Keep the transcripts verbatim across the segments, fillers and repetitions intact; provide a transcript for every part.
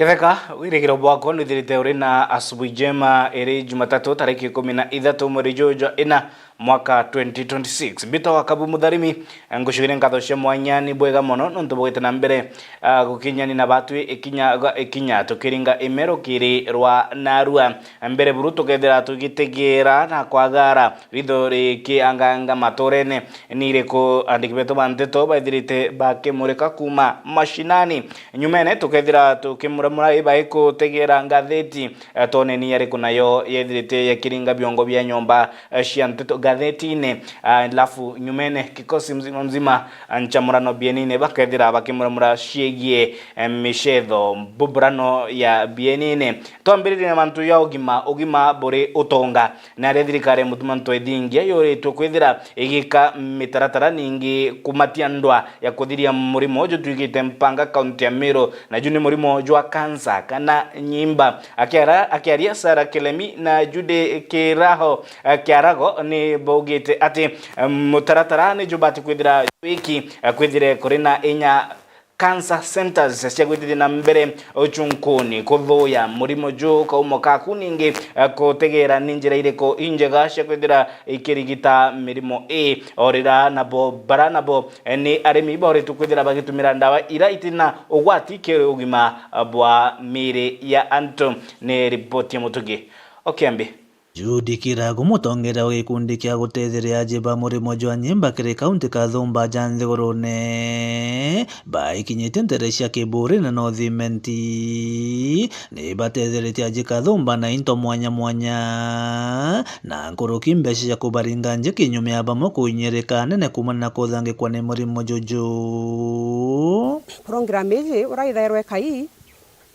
Ketheka, wirigiro bwakwa nwithirite uri na asubuhi njema iri Jumatatu tariki ikumi na ithatu mweri juju jwa ina mwaka twenty twenty-six. Mbitagwa Kabu Mutharimi, ngucugire nkatho cia mwanya ni bwega mono nontu bwite na mbere, ah, gukinyani na batwi ikinya gwa ikinya tukiringa imero kiri rwa narua. Mbere buru tukethira tugitegeera na kwagara ritho rikianganga maturene ni iriku andiki betu ba nteto baithirite bakimurika kuuma mashinani. Nyumene tukethira tukimuramura iba ikutegeera ngatheti, eh, twone ni yariku nayo yethirite yakiringa biongo bia nyomba, eh, cia nteto ngathetiine. Ah, alafu nyumene kikosi mzima mzima, ah, nchamurano bienine bakethira bakimuramura ciegie, eh, micetho mbuburano ya bienine. Twambiririe na mantu ya ugima, ugima buri utonga. Na aria thirikari ya Mutuma M'Ethingia yuritwe kwithira igika mitaratara ningi kumatia ndwa ya kuthiria murimo uju twigite mpanga kaunti ya Meru, na ju ni murimo jwa kansa kana nyimba. Akiara-, akiaria Sarah Kilemi na Judy Kiraho, eh, Kiarago ni baugite ati, eh, mutaratara ni jubati kwithira jwiki, eh, kwithire kuri na inya cancer centres cia gwitithia na mbere uchunkuni kuthuya murimo ju kaumo kaku ningi, eh, kutegeera ni njira iriku injega cia kwithira ikirigita mirimo ii. Orira nabo bara nabo, eh, ni arimi boritwe kwithira bagitumira ndawa ira itina ugwati kiri ugima, eh, bwa miiri ya antu. Ni ripoti ya Mutugi Okiambi. Judy Kirago, mutongeria wa gikundi kia gutetheria aji ba murimo jwa nyimba kiri kaunti kathumba ja nthigurune, baikinyite ntere cia Kiburi na North Imenti, ni batetheretie aji kathumba na into mwanya mwanya, na nkuruki mbeca cia kubaringa nji kinyume ya bamwe kuinyirika nene kuumana na kuthangikwa ni murimo juju. Program iji ura ithairwe kai,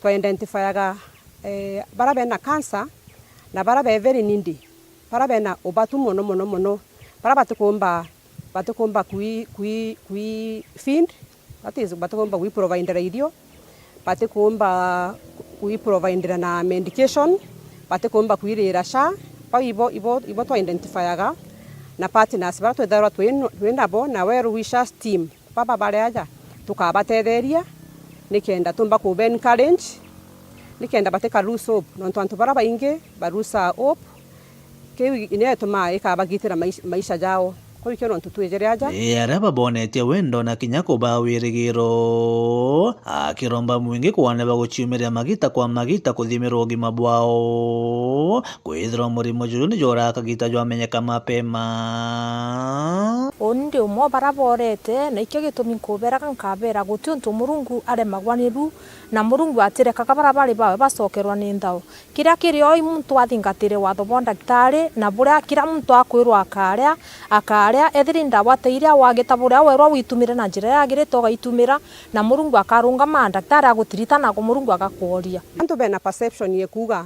twa identifyaga, eh, bara bena cancer na bara be very needy, bara bena ubatu mono mono mono, bara batikumba, batikumba kui-, kui-, kui feed, that is, batikumba kui providera irio, batikumba kui providera na medication, batikumba kuirira SHA. Bau ibo, ibo, ibo twa identifyaga na partners bara twithairwa twi no-, twi nabo na well wishers team. Baba bari aja, tukabatetheria nikenda tumba kuba encourage, nikenda batika lose hope, nontu antu bara baingi ba lose hope, kiu nio gitumaa ikabagitira maish-, maisha jao. Kwou ikio nontu twijire aja. Ni aria babonetie wendo na kinya kuba wirigiro, akiromba mwingi kwane baguciumiria magita kwa magita kuthimirwa ugima bwao, kwithirwa murimo juju ni jwora kagita jwamenyeka mapema. Uni ndi umwe o bara borete, na ikio gitumi nkuberaga nkabera, guti untu Murungu aremagwa ni ru, na Murungu atirekaga bara bari bawe bacokerwa ni nthao. Kiria kiri o i muntu athingatire watho bwa ndagitari, na buria kira muntu akwirwa akaria, akaria, ethira i ndawa ta iria wagita buria werwa witumire na njira yagirite ugaitumira, na Murungu akarungama, ndagitari agutirita na Murungu agakworia. Antu bena perception ya kuuga,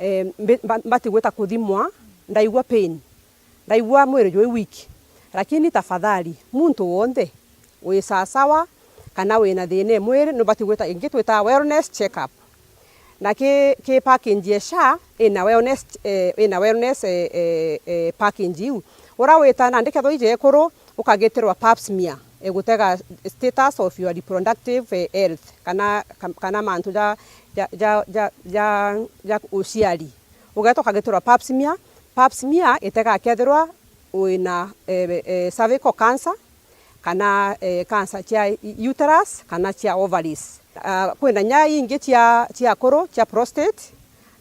eh, mbi-, mba-, mbati gwita kuthimwa, ndaigua pain, ndaigua mwiri jwi weak. Lakini tafadhali, muntu wonthe wi sawasawa kana wina thina e mwiri, nubati gwita ingi twitaga wellness check up. Na ki, ki package ya SHA ina wellness, eh, ina wellness, eh, eh, eh, package iu. Ura wita nandi kethwa ije ekuru, ukagitirwa pap smear, igutega status of your reproductive, eh, health, kana, kam-, kana mantu ja, ja, ja, ja, ja, ja uciari. Ugeeta ukagitirwa pap smear. Pap smear itega kethirwa wina, eh, eh, cervical cancer, kana, eh, cancer cia uterus, kana cia ovaries. Ah, kwina nya ingi cia, cia akuru, cia prostate,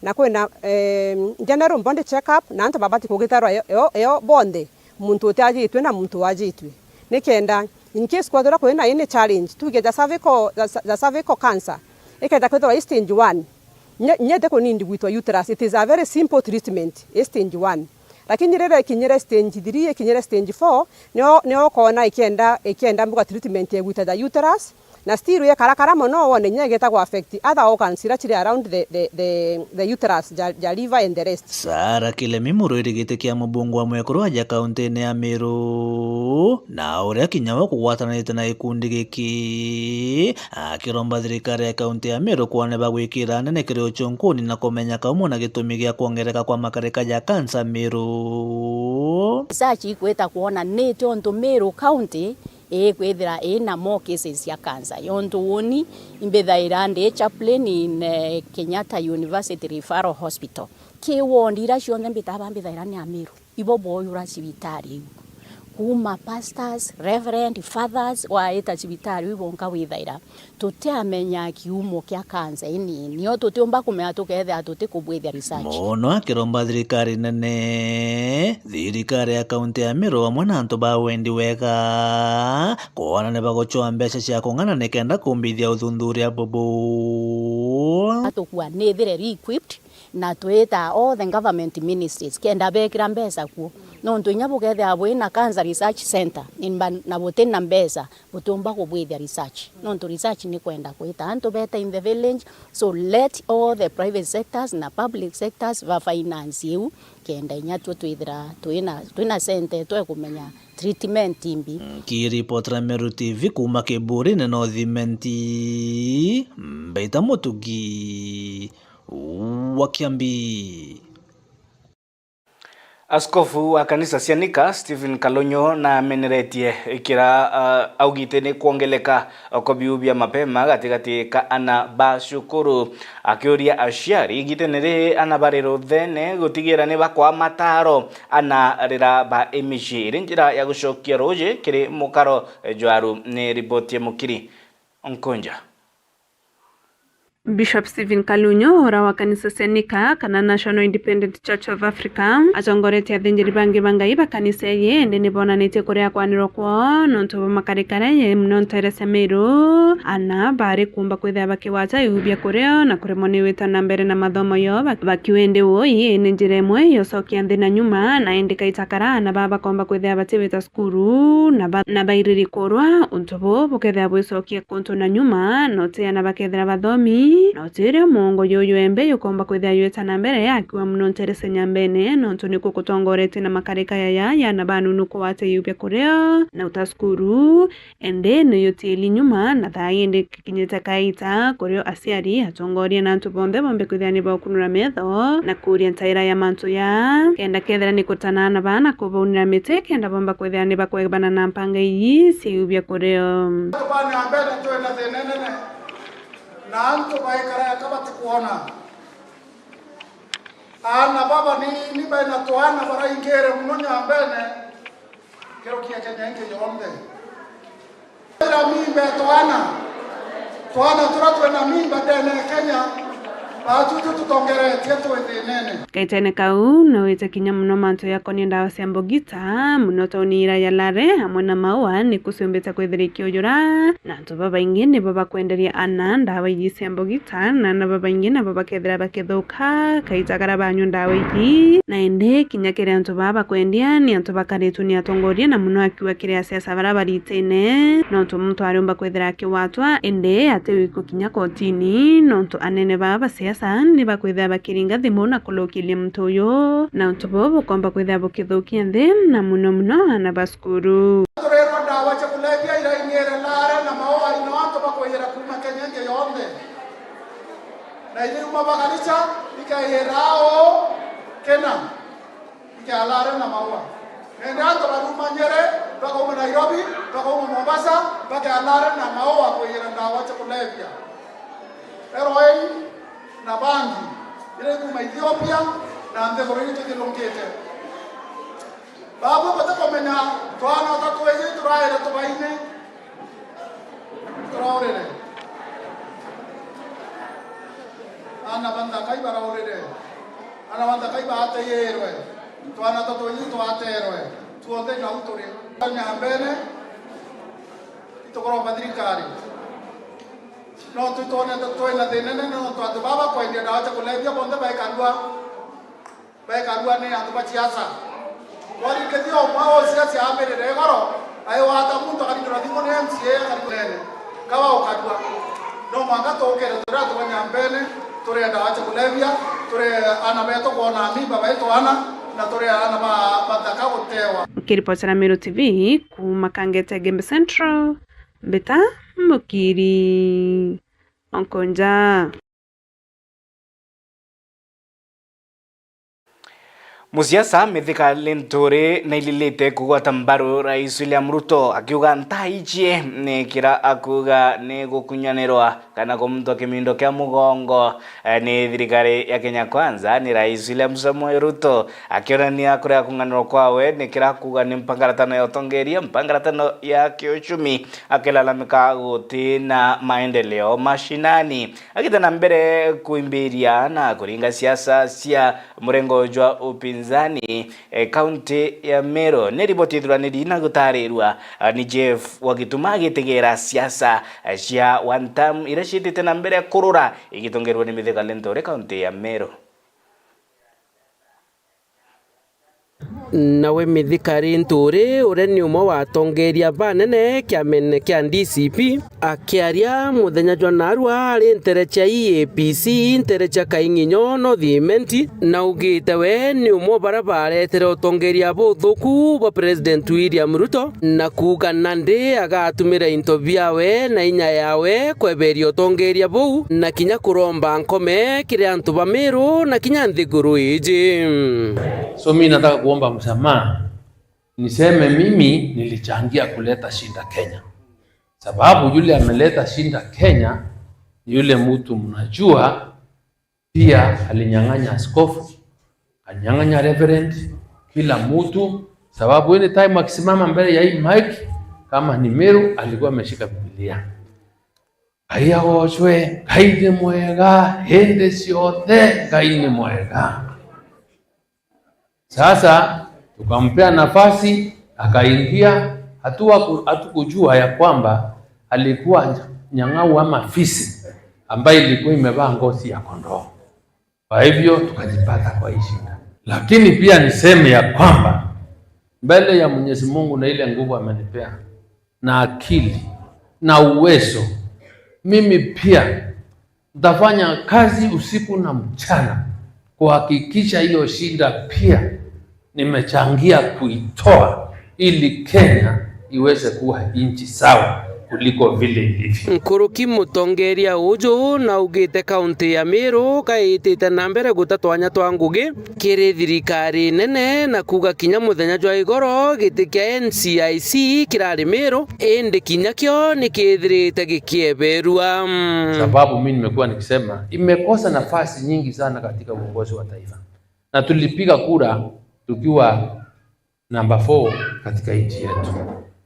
na kwina, eh, general body check up, na antu babati kugitarwa eo, eo, eo bonthe, muntu utiajitwe na muntu wajitwe. Nikenda, in case kwethirwa kwina any challenge, tuge ja cervical, ja, ja cervical cancer, ikenda kwithirwa i stage one, nye, nye tikunindi gwitwa uterus, it is a very simple treatment, i stage one. Lakini riria ikinyire stage three, ikinyire stage four, nio, nio ukona ikienda, ikienda mbuga treatment ya gwita ja uterus, na still yekarakara mono wone inya igeta gu affect other organs iria ciri around the, the, the, the uterus, ja, ja liver and the rest. Sarah Kilemi, murwiri giti kia mubunge wa mwekuru aja kauntine ya Meru, na uria kinya we kugwatanite na gikundi giki, akiromba thirikari ya kaunti ya Meru kwane bagwikira nene kiri uchunkuni na kumenya kaumo na gitumi gia kwongereka kwa makarika ja kansa Meru. Research ikwita kwona ni tiontu Meru County ikwithira ina more cases cia cancer. Yontu uni imbithaira ndi chaplain in, eh, Kenyatta University Referral Hospital. Ki ward iria cionthe mbitaga mbithaira ni Amiru. Ibo boyura cibitari iu. Kuuma pastors, reverend, fathers, waita cibitari iu bonka withaira tutiamenya kiumo kia kansa inini, o tutiumba kumenya tukethira tutikubwithia research. Mono akiromba thirikari nene, thirikari ya kaunti ya Meru amwe na antu ba wendi wega, kwona ni bagucwa mbeca cia kung'ana nikenda kumbithia uthuthuria bubu. Atukua nithire re-equipped, na twita all the government ministries kenda bekira mbeca kuo, nontu inya bukethira bwina cancer research center, imba-, na butina mbeca, butiumba kubwithia research, nontu research ni kwenda kwita antu beta in the village. So let all the private sectors na public sectors ba finance iu, kenda inya tuo twithira twina, twina center twe kumenya treatment imbi. Nkiripotera Meru T V kuuma Kiburine North Imenti, Mbaita Mutugi wa Kiambi. Askofu wa kanisa cia Nika, Stephen Kalunyu, nameneretie kira, ah, augite ni kwongeleka kwa biu bia mapema gatigati ka ana ba cukuru, akiuria aciari igitene ri ana bari ruthene gutigira ni bakwa mataro ana rira ba imicii iri njira ya gucokia ruuji kiri mukaro jwaru. Ni riboti ya Mukiri Nkunja. Bishop Stephen Kalunyu, ura wa kanisa cia Nika, kana National Independent Church of Africa, atongoretie athinjiri bangi ba Ngai ba kanisa iji, indi ni bonanitie kuria kwanirwa kwao nontu bwa makarikara ye mono ntere cia Meru, ana bari kumba kwithira bakigwata iu bia kurio na kuremwa ni gwita na mbere na mathomo yo, ba-, bakiuga indi uu ii ni njira imwe ya ucokia nthi na nyuma, na indi kaitakara ana baa bakomba kwithira batiwita cukuru na ba-, na bairirikurwa, untu buu bukethira bwicokia kuntu na nyuma, na uti ana bakethira bathomi, na uti uria muongo juju embe jukomba kwithira jwita na mbere akiwa mono ntere cia Nyambene, nontu nikuo kutongoretie na makarika yaya ya ana banunu kugwata iu bia kurio na uta cukuru, indi ni yutiili nyuma, na thaa indi kikinyite kaita kurio aciari, atongoria na antu bonthe bombe kwithira ni baukunura metho na kuuria ntaira ya mantu ya, kenda kethira ni kutana ana baa na kubaunira miti, kenda bomba kwithira ni bakwebana na mpanga ii cia iu bia kurio. Antu ba Nyambene twina thina inene, na antu baikara eka batikwona. Aana babanini baina twana baraingire mono Nyambene, nkuruki ya Kenya ingi yonthe. Ira mimba ya twana, twana turia twina mimba ndene ya Kenya, baatutu tutongeretie twi thinene. Kaitene kau, no wite kinya mono mantu jakonie ndawa cia mbogita, mono tauni ira ya Lare, amwe na Maua, niku ciumbite kwithira ikiujura, na antu babaingi nibo bakwenderia ana ndawa iji cia mbogita, na ana babaingi nabo bakethira bakithuka kaita karia banyua ndawa iji, na indi kinya kiri antu baa bakwendia ni antu bakaritwe ni atongoria, na mono akiuga kiri asiasa baria baritine, nontu muntu ariumba kwithira akigwatwa, indi atiwikwe kinya kotini, nontu anene baa ba siasa ni bakwithira bakiringa thimu na kulokiria muntu uyu, na untu buu bukomba kwithira bukithukia nthi, na mono mono ana ba cukuru. Tureerwa ndawa cia kulevya iraingire Lare na Maua, ino antu bakwiyira kuuma Kenya ingi yonthe. Na iriuma Bagaricha, ikaiyira uu kina, ikaa Lare na Maua. Na indi antu bariuma Nyeri, bakauma Nairobi, bakauma Mombasa, bakaa Lare na Maua kwiyira ndawa cia kulevya. Heroin na bangi, iria ikuuma Ethiopia na nthiguru iria tuthirungite. Babu batikumenya twana ta twiji turaire tubaine turaurire. Ana ba nthaka ibaraurire. Ana ba nthaka ibateyirwe. Twana ta twiji twaterwe. Tuonthe nau turi. Nyambene itukuromba thirikari. No twitwonete twina thina inene nontu antu baba kwendia ndawa cia kulevya bonthe baikarua. Bekarua ni antu ba siasa. Twathikithia umwe o siasa ambirire igoro, aiwata muntu akaringirwa thimu ni M C A akaringirwa nene. Kaba ukarua. No mwanka tukire turi antu ba Nyambene, turi ndawa cia kulevya, turi ana betu kwona mimba bai twana, na turi ana ba, ba nthaka gutewa. Nkiripotera Meru T V kuuma Kangete Gembe Central, mbita Mukiri Onkonja. Musiasa Mithika Linturi naililite kugwata mbaru Rais William Ruto, akiuga ntaichie ni kira akuuga ni gukunyanirwa kana kumtwa kimindo kia mugongo, eh, ni thirikari ya Kenya Kwanza ni Rais William Samoei Ruto, akionania kuria kunganirwa kwawe ni kira akuuga ni mpangaratano ya utongeria, mpangaratano ya kiuchumi, akilalamika guti na maendeleo mashinani. Agite na mbere kuimbiria na kuringa siasa cia murengo jwa upinzani, eh, kaunti ya Meru. Ni riboti ithuraniri na gutarirua, ah, ni Jeff wa Gituma agitegera siasa, eh, cia one term iria ciitite na mbere kurura igitongerwa ni Mithika Linturi kaunti ya Meru. Nawe Mithika Linturi, uria ni umwe wa atongeria banene kiamene kia D C P, akiaria muthenya jwa narua ari ntere cia E A P C, ntere cia Kaing'inyo, North Imenti, naugite we ni umwe wa baria baretere utongeria buthuku bwa President William Ruto, na kuuga nandi agatumira into biawe na inya yawe kweberia utongeria buu, na kinya kuromba nkome kiri antu ba Meru na kinya nthiguru iji. So mimi nataka kuomba msamaha, niseme mimi nilichangia kuleta shida Kenya, sababu yule ameleta shida Kenya ni yule mtu mnajua pia alinyang'anya askofu, alinyang'anya reverend, kila mtu, sababu anytime akisimama mbele ya hii mic, kama ni Meru, alikuwa ameshika Biblia. Ngai agocwe, Ngai ni mwega, hindi ciothe Ngai ni mwega. Sasa tukampea nafasi, akaingia, hatuwa-, hatukujua ya kwamba alikuwa nyang'au ama fisi ambaye ilikuwa imevaa ngozi ya kondoo. Kwa hivyo tukajipata kwa hii shida. Lakini pia niseme ya kwamba mbele ya Mwenyezi Mungu na ile nguvu amenipea na akili na uwezo, mimi pia ntafanya kazi usiku na mchana kuhakikisha hiyo shida pia nimechangia kuitoa ili Kenya iweze kuwa nchi sawa kuliko vile ilivyo. Nkuruki mutongeria uju naugite kaunti ya Meru kaitite na mbere guta twanya twa ngugi kiri thirikari nene, na kuuga kinya muthenya jwa igoro giti kia N C I C kirari Meru, indi kinya kio nikithirite gikieberua. Sababu mimi nimekuwa nikisema imekosa nafasi nyingi sana katika uongozi wa taifa, na tulipiga kura tukiwa number four katika nchi yetu.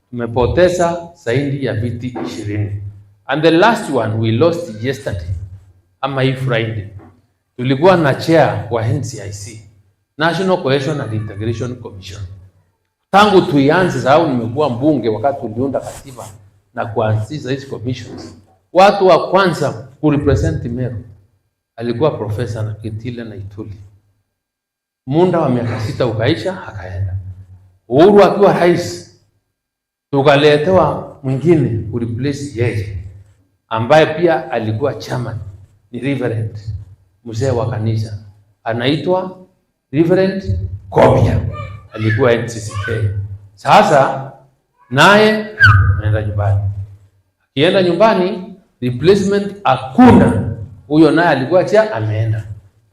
Tumepoteza zaidi ya viti ishirini. And the last one we lost yesterday, ama hii Friday. Tulikuwa na chair wa N C I C, National Cohesion and Integration Commission. Tangu tuianze, sababu nimekuwa mbunge wakati tuliunda katiba na kuanzisha hizi commissions, watu wa kwanza kurepresent Meru alikuwa Professor Kitile Naituli. Muda wa miaka sita ukaisha, akaenda. Uhuru akiwa rais, tukaletewa mwingine kureplace yeye, ambaye pia alikuwa chairman, ni Reverend, mzee wa kanisa, anaitwa Reverend Kobia, alikuwa N C C K. Sasa naye anaenda nyumbani. Akienda nyumbani, replacement hakuna. Huyo naye alikuwa chair, ameenda.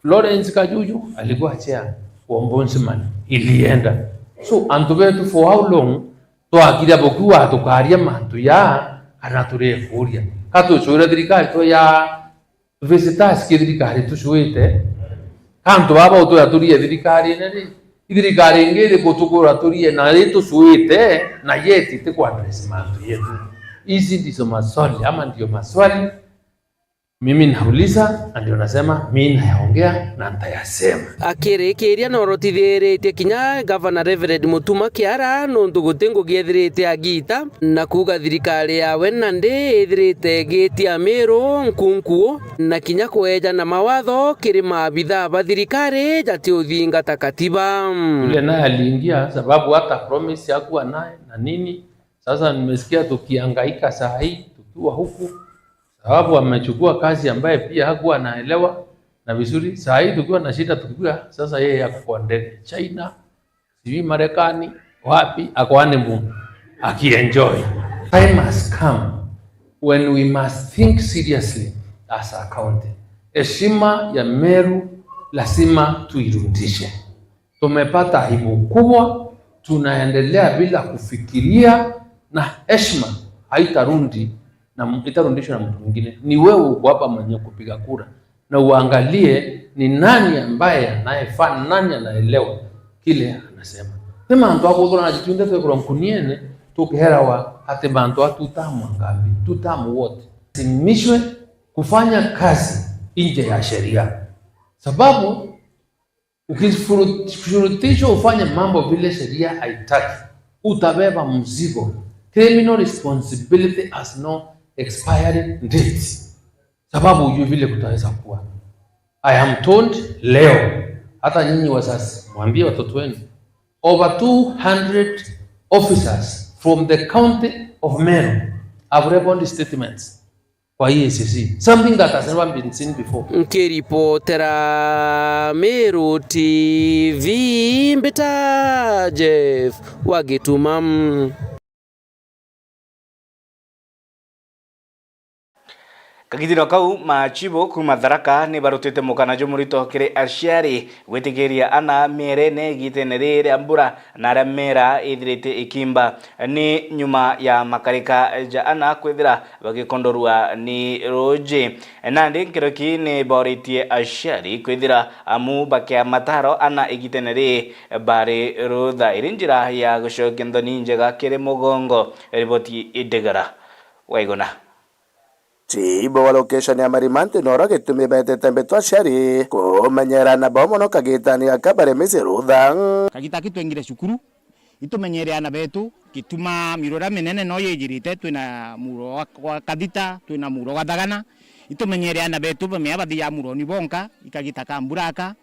Florence Kajuju alikuwa chair wa ombudsman, ilienda. So antu betu, for how long twakiria bukiwa tukaria mantu ya kana turikuria? Ka tucwire thirikari tu ya visitors ki thirikari tucwite? Ka antu baba utwira turie thirikari ine ri? I thirikari ingi iriku tukwira turie na ri tucwite, na yet itiku address mantu yetu? Hizi ndizo maswali ama ndio maswali mimi nauliza, na ndio nasema mimi nayaongea na ntayasema. Akirikiria norotithiritie kinya Gavana Reverend Mutuma Kiara nuntu guti ngugi ethirite agita, na kuuga thirikari yawe nandi ithirite igitia Meru nkunkuo, na kinya kweejana mawatho kiri maabithaa ba thirikari jati uthingata katiba. Yule naye aliingia sababu hata promise hakuwa naye na nini. Sasa nimesikia tukihangaika saa hii tukiwa huku, sababu amechukua kazi ambaye pia hakuwa anaelewa na vizuri. Saa hii tukiwa na shida, tukiwa sasa, yeye ako kwa ndege China, sijui Marekani, wapi, ako honeymoon, akienjoy. Time has come when we must think seriously as a county. Heshima ya Meru lazima tuirudishe. Tumepata aibu kubwa, tunaendelea bila kufikiria, na heshima haitarudi na m-, itarudishwa na mtu mwingine. Ni wewe uko hapa mwenye kupiga kura, na uangalie ni nani ambaye anayefaa, nani anaelewa kile anasema. Ni mantu akuthura na jitwinde twekirwa nkuniene, tukiherawa ati mantu a two term ngambi, two term what? Simishwe kufanya kazi nje ya sheria. Sababu ukishurutishwa ufanye mambo vile sheria haitaki, utabeba mzigo. Criminal responsibility has no expiry date. Sababu hujui vile kutaweza kuwa. I am told leo, hata nyinyi wazazi, mwambie watoto wenu, over two hundred officers from the county of Meru have record statements kwa E A C C, something that has never been seen before. Nkiripotera Meru T V, mbita Jeff wa Gituma. Kagitino kau, machibu kuuma Tharaka ni barutite mukana jumurito kiri aciari gwitikiria ana mierene igitene riri ria mbura na aria mera ithirite ikimba. Ni nyuma ya makarika ja ana kwithira bagikondorua ni ruuji. Nandi nkuruki ni boritie aciari kwithira amu bakia mataro ana igitene riri bari rutha iri njira ya gucokia nthoni njega kiri mugongo. Riboti i Ndegara Waiguna. Chibo wa location ya Marimanti noro gitumi betete mbetu aciari kumenyera na bo mono kagitani gaka baremisi rutha. Kagita ki twengire cukuru, itumenyere ana betu, gituma miro iria minene no yijirite, twina muro wa, wa Kathita, twina muro wa Thagana, itumenyere ana betu bamea bathia muroni bonka, ikagita ka mbura aka,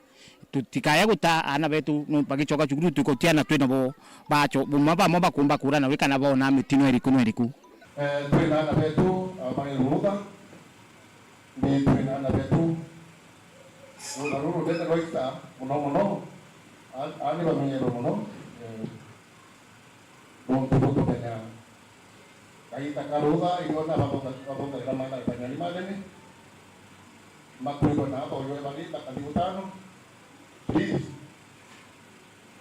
tutikaye guta ana betu no bagicoka cukuru, tukotiana twina bo bacho, bumwe bamo bakumba kura nawe kana bona mitino iriku no iriku. Eh, twina ana betu, ah, bari rutha, ni twina ana betu. Rutha ruru ndene rwaita muno muno, a-, ani bamenyerwe muno, eh, nontu butumenya kaita ka rutha, iriona bathonga-, bathongagira maana ya banyari manene, makwirwa na aba uyo bari bakathi utano. Please,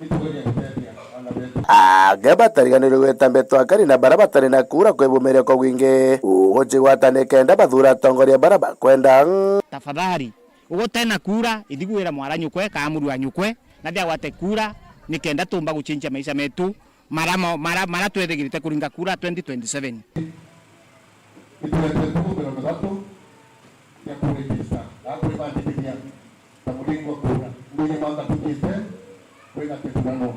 nitugerie gutethia ana betu. Anga batariganirwe gwita mbetu akari na bara batari na kura kwibumiria kwa gwingi, ugucigwata nikenda bathura atongoria bara bakwenda. Tafadhali, ugutena kura, ithi gwira mwara nyukwe, kaa muru wa nyukwe, nathi agwate kura, nikenda tumba guchinchia maisha metu, mara mo-, mara, mara twethigirite kuringa kura twenty twenty-seven. Itwete ntuku mirongo ithatu ya kuregister na kuri bandikithia ta muringi wa kura. Ndini mwaka tukite kwina kiturano.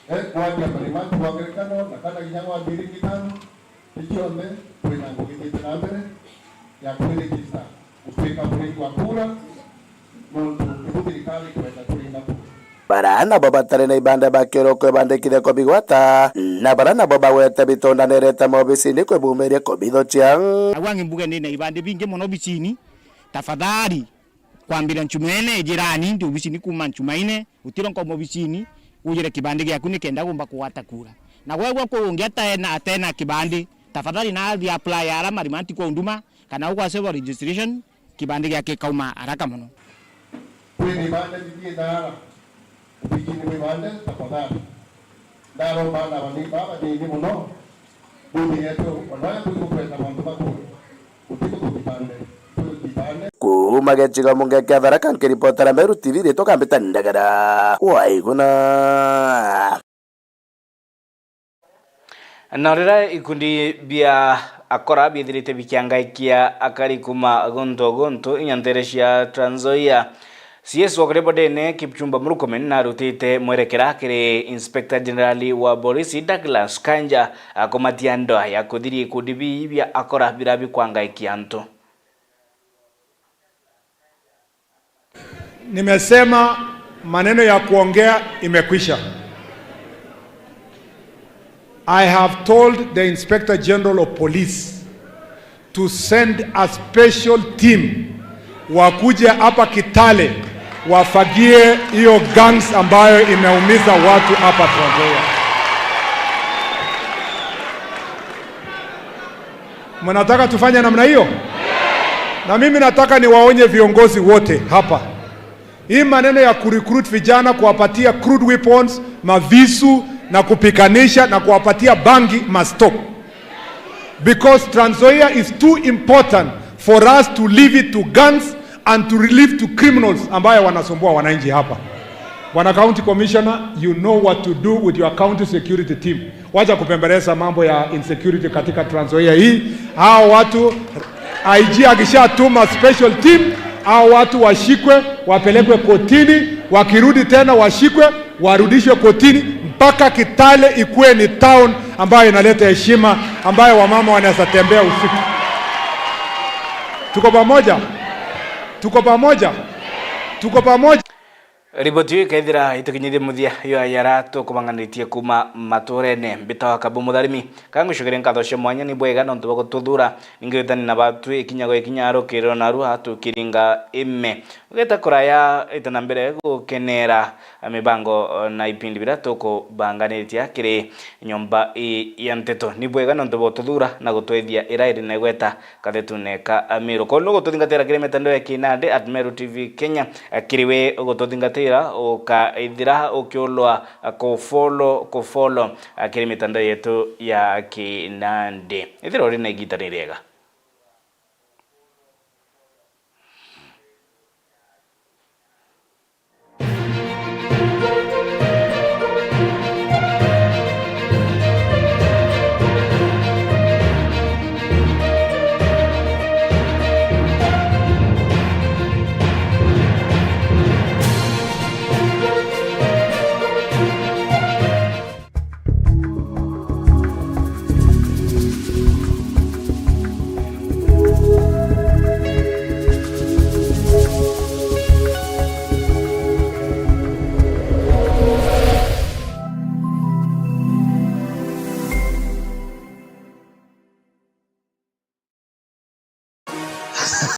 Eh, gwatia Marimanti gwa ngerekano, na kana kinya gwa thiringi itano, ni cionthe twina ngugi ithiite na mbere ya kwiregister gutwika muringi wa kura, nontu nibu thirikari ikwenda turinga kura. Bara nabo batari na ibande bakirwa kwibandikithia kubigwata, na bara nabo bagwete bitondanirete maobisini kwibumiria kubithukia. Au angi mbuge ndina ibande bingi mono obisini, tafadhali, kwambira Nchumaine, ijirani, ndi obisini kuuma Nchumaine, utiro nkauma obisini, ujire kibande giaku nikenda gumba kugwata kura. Na gwegwa kwi ungi atena, atena kibande, tafadhali nathi apply ara Marimanti kwa Huduma, kana ugwa civil registration, kibande giake gikauma haraka mono. Kwina ibande bithii nara, obisini bwa ibande, tafadhali. Ndaromba ana bani-, babanini mono, buthi yetu, onoya twi gukwenda mantu bakuru. Kuuma gicigo mbunge kia Tharaka, nkiripotera Meru T V, ritwa Kambita Ndagara Waiguna. Na riria ikundi bia akora biithirite bikiangaikia akari kuuma guntu guntu inya ntere cia Trans Nzoia, C S wa kuria bodene Kipchumba Murkomen narutite mwerekera kiri Inspector General wa Borisi Douglas Kanja akumatia ndoa ya kuthiri ikundi bii bia akora biria bikwangaikia antu. Nimesema maneno ya kuongea imekwisha. I have told the Inspector General of Police to send a special team wakuje hapa Kitale wafagie hiyo gangs ambayo imeumiza watu hapa Trans Nzoia. Mnataka tufanye namna hiyo? Na mimi nataka niwaonye viongozi wote hapa. Hii maneno ya kurecruit vijana, kuwapatia crude weapons, mavisu na kupikanisha na kuwapatia bangi must stop. Because Trans Nzoia is too important for us to leave it to gangs and to leave to criminals ambayo wanasumbua wananchi hapa. Bwana County Commissioner, you know what to do with your county security team. Wacha kupembeleza mambo ya insecurity katika Trans Nzoia hii. Hao watu, I G akishatuma special team, hao watu washikwe, wapelekwe kotini, wakirudi tena washikwe, warudishwe kotini, mpaka Kitale ikuwe ni town ambayo inaleta heshima, ambayo wamama wanaweza tembea usiku. Tuko pamoja? Tuko pamoja? Tuko pamoja? Riboti iu ikaithira itukinyithie muthia yo yara tukubanganitie kuma maturene. Mbitawa Kabu Mutharimi, ka ngucokerie nkatho cia mwanya ni bwega nontu bwa gututhura. Ningi witani na batu ikinya gwa ikinya, rukiriro narua tukiringa ime. Ugeta kuraya ita na mbere gukenera mibango na ipindi bira tukubanganitie kiri nyomba ii ya nteto. Ni bwega nontu bwa gututhura na gutwethia ira iri na igweta kathetune ka Meru. Kono gututhingatira kiri mitandao ya kinandi at Meru T V Kenya. Kiri we gututhingatira, ukaithira ukiulwa kufollow, kufollow kiri mitandao yetu ya kinandi. Ithira uri na igita ririega.